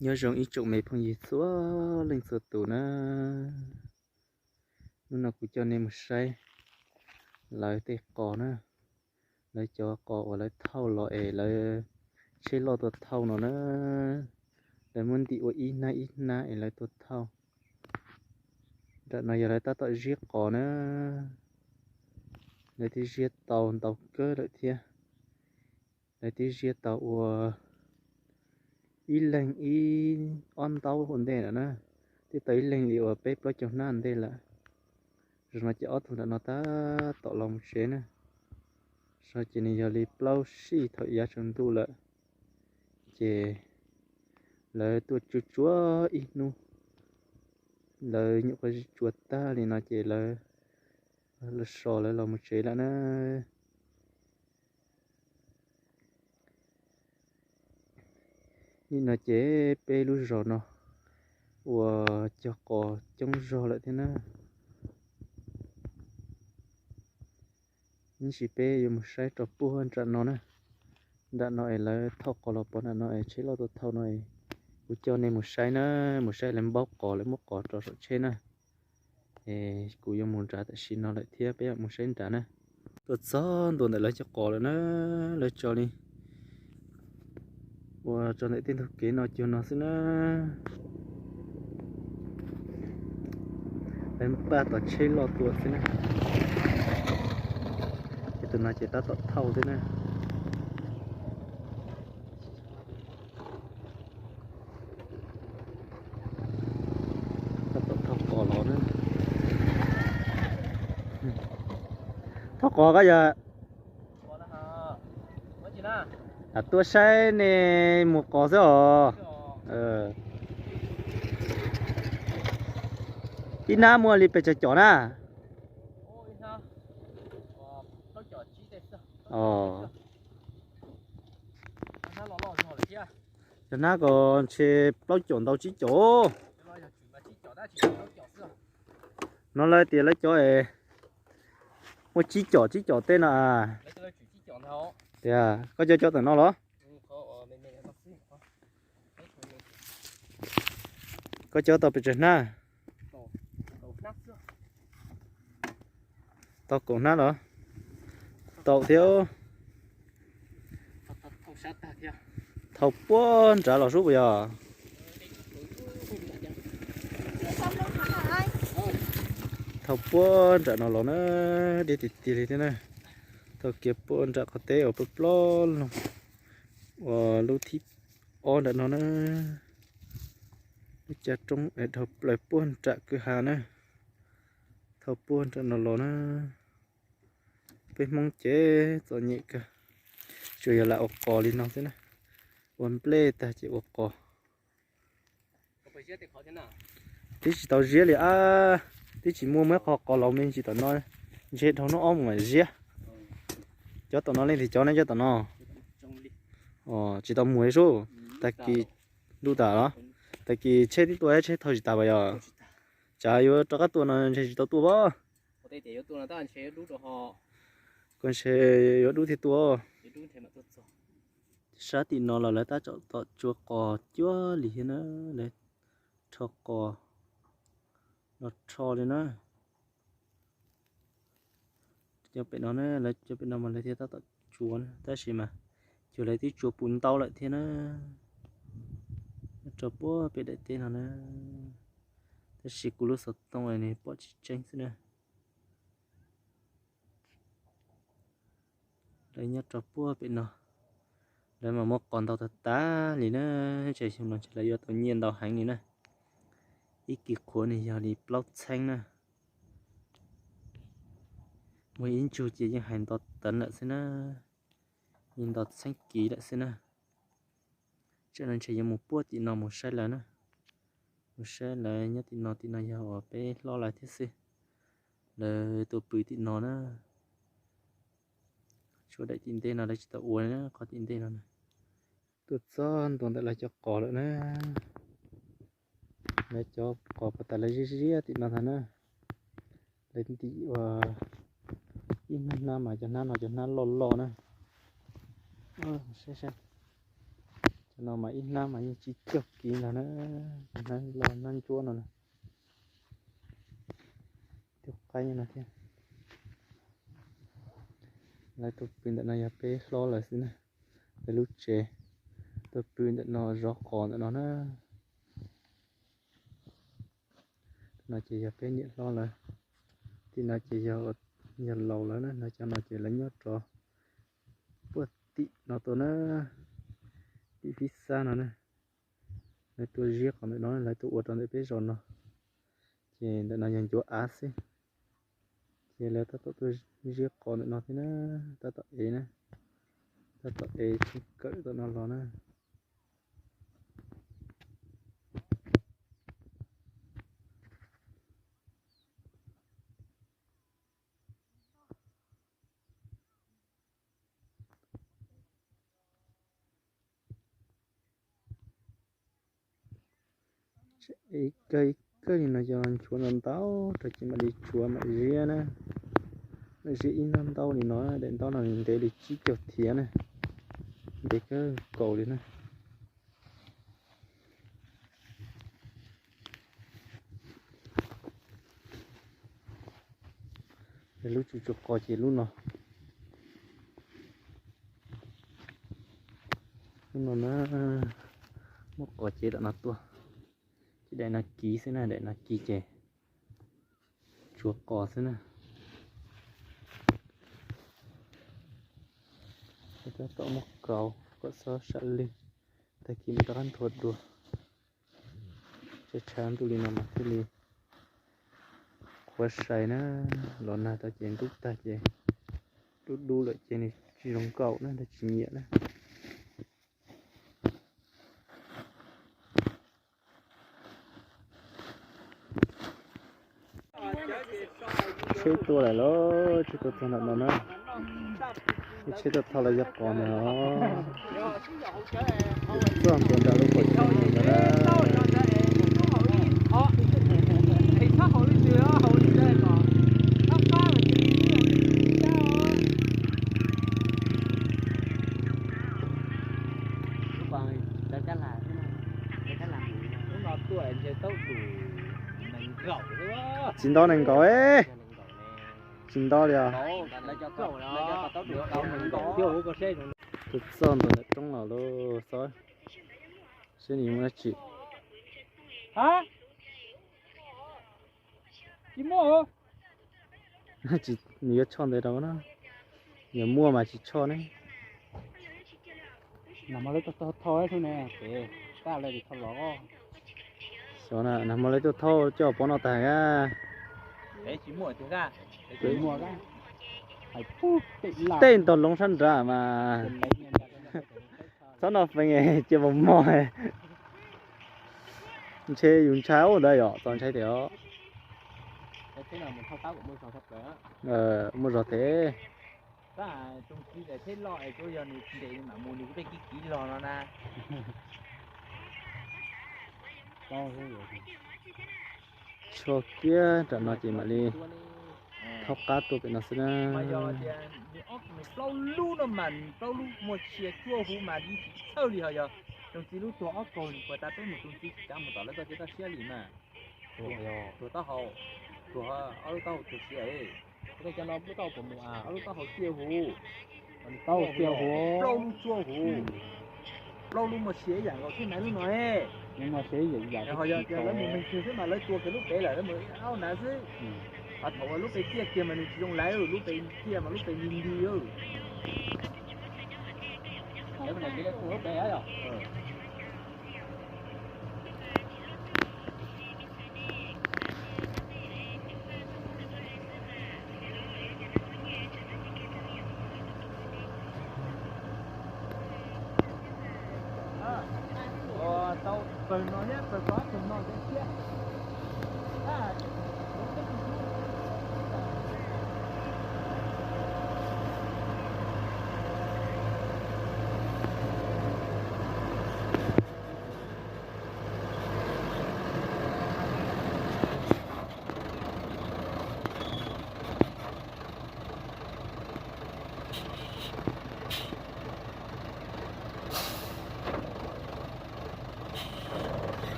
Nyob zoo ib tsoom me phooj ywg txhua leej txhua tus na. Hnub no kuv coj nej mus saib lawv tej qos na, lawv cov qos uas lawv thauj los es lawv tsheb loj tuaj thauj no na. Lawv muab ntim ua ib hnab ib hnab es lawv tuaj thauj. Nram no yog lawv tab tom ziab qos na. Lawv twb ziab tau ntau kawg lawm thiab. Lawv twb ziab tau ua ib leeg ib ob ntaub ua ntej lawm na. Twb tau ib leeg li uas peb plaub caug hnab ua ntej lawm. Zaum no ces ob tug nram no tab tom los mus tsev na. Zaum no ces nws yog li plaub sij thaum yav tsaus ntuj lawm. Ces lawv tuaj tsuag tsuag ib hnub, lawv nyuam qhuav tsuag tag li no ces lawv los so lawv los mus tsev lawm na. Nim no ces peb lub zos no uas cog qos coob zog lawm thiab na. Ib ntsis peb yuav mus saib rau puag nram no na. Nram no es lawv thauj qos los pov nram no es tsheb loj tuaj thauj no es kuv coj nej mus saib na, mus saib lawv npaub qos lawv muab qos rau saum tsheb na. Es kuv yuav mus nrad tam sim no lawm thiab peb mus saib nrad na. Tuaj txog ntua ntawm lawv cov qos lawm na, lawv tso li uas tso ntawm tej ntug kev no cuag no xwb na. Lawv npaj tom tsheb loj tuaj xwb na. Ces tus no ces tab tom thauj xwb na. Tab tom thauj qos los na. Thauj qos koj yog tuaj saib nej mus qos xwb os. Ib hnab muaj li pes tsawg com na? Cov hnab ko ntshe plaub caum ntau tsib caum. No lawv tias lawv cov es muaj tsib caum tsib caum tej no. Tias koj cov cov tom no los? Koj cov tau pes tsawg hnab? Tau kaum hnab los? Tau thiab. Thauj puag nrad los sub puas yog? Thauj puag nram no los na, deb tiag tiag li thiab na. Thauj kiag puag nram qhov teb uas plob plob loo uas lub thib ob nram no na. Lub caj roob es dhau plaws puag nram kwj ha na. Thauj puag nram no los na. Peb Hmoob ces txom nyem kawg, tsuas yog lam ua qos li no xwb na. Ua nplej tag ces ua qos. Twb tsis tau ziab li ab, twb tsis muaj muab qhov qos laus me ntsis tom no, ntshe dhau hnub ob mus mam ziab. Cov tom no leej twg cov ne cov tom no? Tsis tau mus li sub, tag kis ntuj tas los, tag kis tsheb twb tuaj tsheb thauj tsis tas pas yog. Tsam yuav rov qab tuaj no ntshe tsis tau tuaj as. Kuv ntshe yuav dub thiaj tuaj. Sab tim no los lawv tab tom tsuag qos cuag li thiab na, lawv rho qos los rho li na. Cov pem no na, lawv cov pem no mas lawv thiaj tab tom tsuag na, tab sis mas cuag lawv twb tsuag puv ntau lawm thiab na. Rau puag pem daim teb no na, tab sis kuv lub xov tooj nws pom tsis tseeb xwb na. Lawv nyob rau puag pem no, lawv mas muab qos ntau tag tag li na, ntshe xyoo no ntshe lawv yuav tau nyiaj ntau heev li na. Ib kis qhuav nws yog li plaub txheeb na. Muaj ib ntsug ces yeej hais nto tawv lawm xwb na, yeej nto txheeb kiv lawm xwb na. Tsam no ntshe yuav mus puag tim no mus saib lawv na, mus saib lawv nyob tim no, tim no yog uas peb hlob lawv thiab xwb. Lawv tuaj pw tim no na. Tshuav daim tim ntej no lawv tsis tau ua na, qhov tim ntej no na. Tuaj txog ntua ntawm lawv cov qos lawm na. Lawv cov qos pas tas lawv ziab ziab tim no ntag na. Lawv ntim ua ib hnab hnab mas cov hnab no cov hnab loj loj na. Saib saib, No mas ib hnab mas yeej tsib caug kiv ntag na, hnab los hnab ntsuab no na. Tus qaib no thiab. Lawv tuaj pw ntawm no yog peb hlob lawv xwb na, peb lub tsev. Tuaj pw ntawm no zov qos ntawm no na. No ces yog peb niam hlob lawv, tim no ces yog, yog laus lawv na, no cov no ces lawv nyob rov puag tim no tuaj na, tim Fib Xab no na. Lawv tuaj ziab qos ntawm no, lawv tuaj ua rau ntawm peb zos no. Ces ntawm no yog ncuav av xwb. Ces lawv tab tom tuaj ziab qos ntawm no thiab na, tab tom ev na, tab tom ev tseem kawm tom no los na. Ib kawg ib kawg li no cov nchuav ntau ntau rau ces mam li tsuav mam ziab na. Mam ziab ib ntau ntau li no, daim ntaub no ntev li tsib caug thiav na, ntev kawg nkaus li na. Lub tsuj tsuav qos ces lub no, lub no na, muab qos cev tom no tuaj, ces daim no kiv xwb na, daim no kiv ces tsuav qos xwb na. Tab tom muab kauv kom txhob sam lwg, tag kis mam rov qab nthua dua. Tshav tshav ntuj li no mas thiaj li qhuav sai na, los nag tau ces ntub tag ces dub dub lawm ces nws tsis zoo nkaum na, nws tsis nyiam na. Tsheb tuaj lawm lauj, tsheb tuaj txog ntawm no na. Tsheb tuaj thauj lawv cov qos ntag os. Txog ntua nram lub qos tsheb ntawd na. Tsis nto nees nkaum, tsis nto li os. Tus txog ntua ntawm roob los lauj, xyov seb nws yuav muaj dab tsi. Nws yuav tshoj ntev rau na, yog muaj mas tsis tshoj ne. Xyov na, nag hmo lawv tuaj thauj coj pov no tag a. Tej ntog loo sab nrad mas txhob noj feev cia vos mog. Ntshe yus ntshai ub ntawd yom, txaus ntshai tiag os. Muaj zog thiab. Tshuav kiag nram no ces mam li thaub qab tuaj pem no xwb na. Plaub lub no mas plaub lub muaj sia cuaj huv mas tsis txhawj li, ho yog Tsoos Txiv lub tuag ob kaug li, puas tas peb mus Tsoos Txiv tsis kav mus tom lawv txoj kev toj siab li mas. Tuag taub hau, tuag ob lub taub hau tuag siav. Cov no lub taub hau puas mus, ob lub taub hau cuaj huv, plaub lub cuaj huv, plaub lub muaj sia ib yam nkaus thiab na lub no. Ho yog tias lawv mus meeg twg xwb mas lawv tua kiag lub pem lawm, lawv mus aub nav xwb. Ho thaum uas lub pem ciaj kiag mas nws tsis zoo lawm, lub pem ciaj mas lub pem nti nti. Tau pawg no thiab pawg ko pawg no thiab.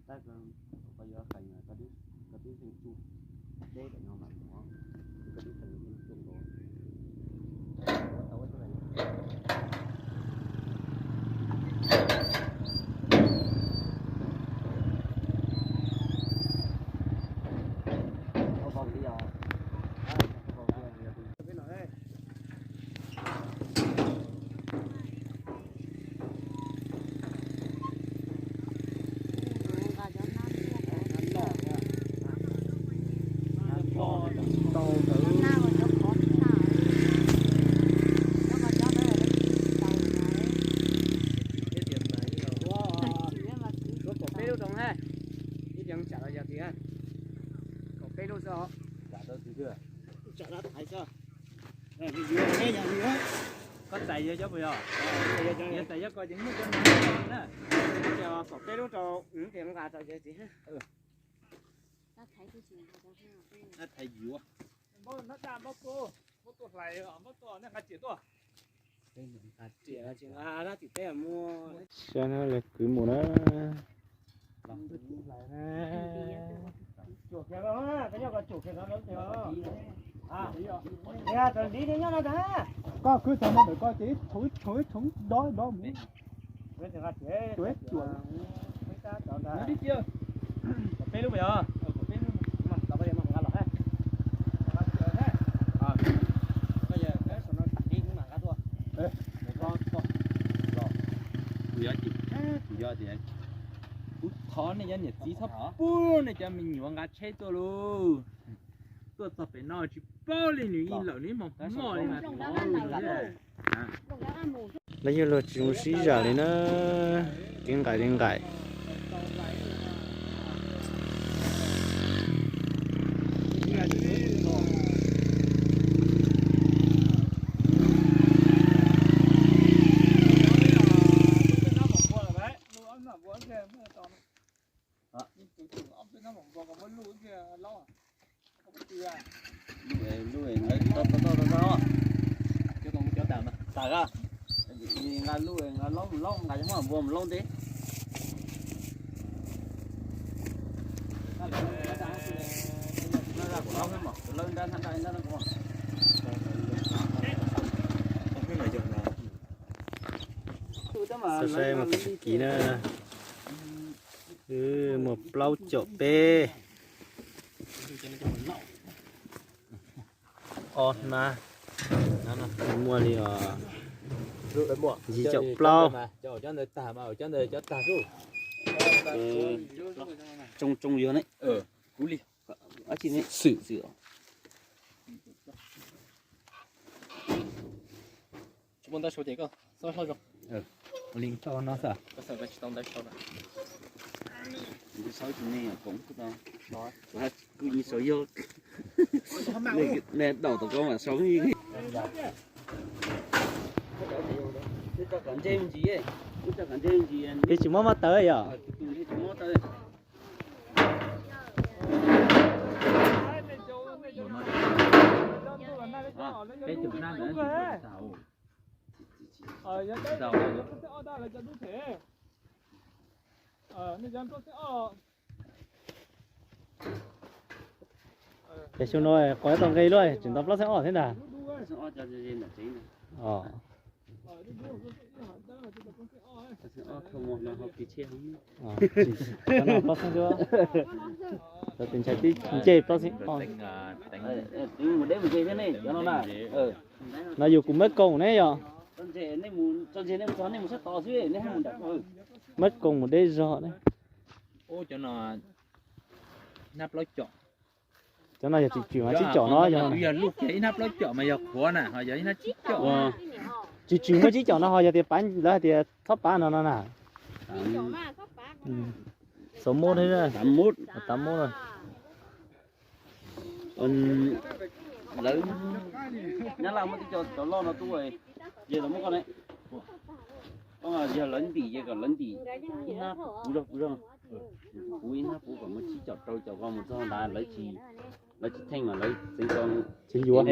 Tab koj yuav qees koj tib xeem tsuj deb tam no mas mus, koj tib xeem tsuj nkaus. Peb lub rau ha, ib tias tsam los yog tias kaum peb lub xwb os. Tsam no thaiv xwb. Koj txais yog cov puas yog? Yog txais yog koj ces muab cov no na. Ces kaum peb lub rau tias nqa rau cov txiv. Thaiv yuav. Saib no lawv kwv mus na. Koj kwv tau no ntawm koj ces ib tshoov ib tshoov ib tshoov dob dob mus. Cuam ib cuam. Peb lub yog. Kuv yuav ces, kuv yuav tias, kuv thov nej cov niam txiv txhob pub nej cov me nyuam nqa tsheb tuaj lauj. Tuaj txog pem no tsis paub li nws ib lawm nws ib hmo hmo li mas. Lawv yuav luag tsis zoo sib zam li na, kev nqaim li nqaim. Lub, lub, lawv tau tau tau tau. Tag a. Nqa lub, nqa laub mus laub, nqa cov hmab npua mus laub ntej. Lawv nrab hnab daj nrab no. Xav saib mas tus tsis kiv na. Muaj plaub caum peb. Ob hnab. Muaj li os, yim caum plaub. Tsoo tsoo yog ne. Kuv li. Tsis muaj ntawv sau ces koj txhob hlob zoo. Ua li tau no xwb. Kuv sau tsis ne, kuv kuj sau yog. Nej daum tom ko mam sau. Peb tsis muab mab tawv yom? Peb caug hnab ntawd. Ces xyoo no qhov tau nqe luaj tseem tau plaub xeeb ob thiab ntag. Plaub xeeb, cov ntshai tib ncej plaub xeeb ob. No yus kuv muab koom ne yom. Muab koom mus deb zog ne. Cov no hnab plaub caum. Cov no yog tswm tswm mas tsib caum no yog. Yog lub kiag ib hnab plaub caum mas yog qhuav na, ho yog ib hnab tsib caum. Tswm tswm muaj tsib caum no ho yog tias pav lawv hais tias txhob pav no no na. Xav muab thiab, tav muab. Lawv Nyab Laj muab tib co cov loj no tub, yog lawv muab koj ne, yog lawv ntim ces kom lawv ntim ib hnab puv zog puv zog, puv ib hnab puv kom muaj tsib caum rau caum ko mus txog ntawd lawv tsis, lawv tsis theej mas lawv txeev co tsis yuav.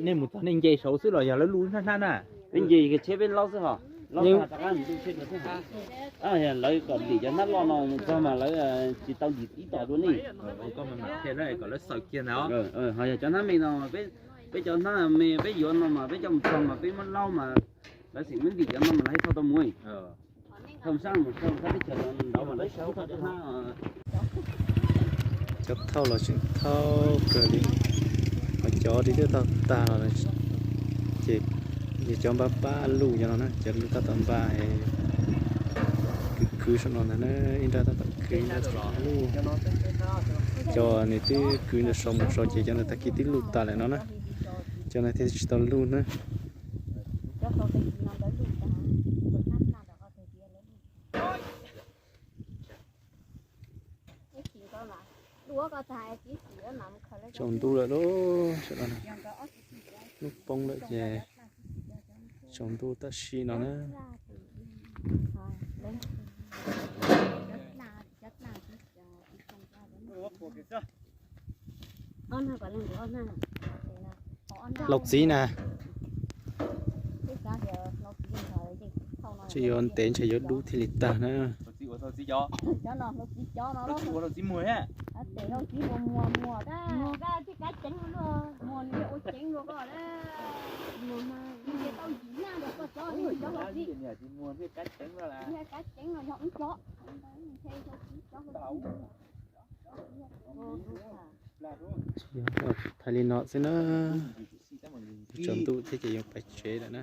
Nej mus txog nej nce saud xwb los yog lawv luj hnab hnab na? Peb nce tsheb peb laub xwb hos, laub tag rov qab mus ntuj tsheb dua xwb hos. Lawv kom ntim cov hnab loj no mus txog mas lawv tsis tau ntim ib tom dua ne. Ho yog cov hnab me no, peb cov hnab me peb yuav no mas peb coj mus txog mas peb muab laub mas lawv xeem muab ntim cov no mas lawv thiaj tau mus. Thauj sab mus thauj sab teb chaws no nraud mas lawv sib thauj cov hnab. Cov thauj los tseem thauj kawg li, ho cov twb tau tag los ces yog cov npab pab luj cov no na, cov luj tab tom npab kwv kwv saum no ntag na, ib nrab tab tom kwv ib nrab saum luj. Cov nws twb kwv ntawm saud mus saud ces cov ntawd tag kis twb luj tas lawm no na, cov ntawd thiaj tsis tau luj na. Tsaus ntuj lawm lauj, sawv daws na. Hnub poob lawm ces tsaus ntuj tam sim no na. Laus txiv na, tseem yuav ntev ntshe yuav dub thiaj li tag na. Thaij li no xwb na, tsaus ntuj thiab ces yuav pais tsev lawm na.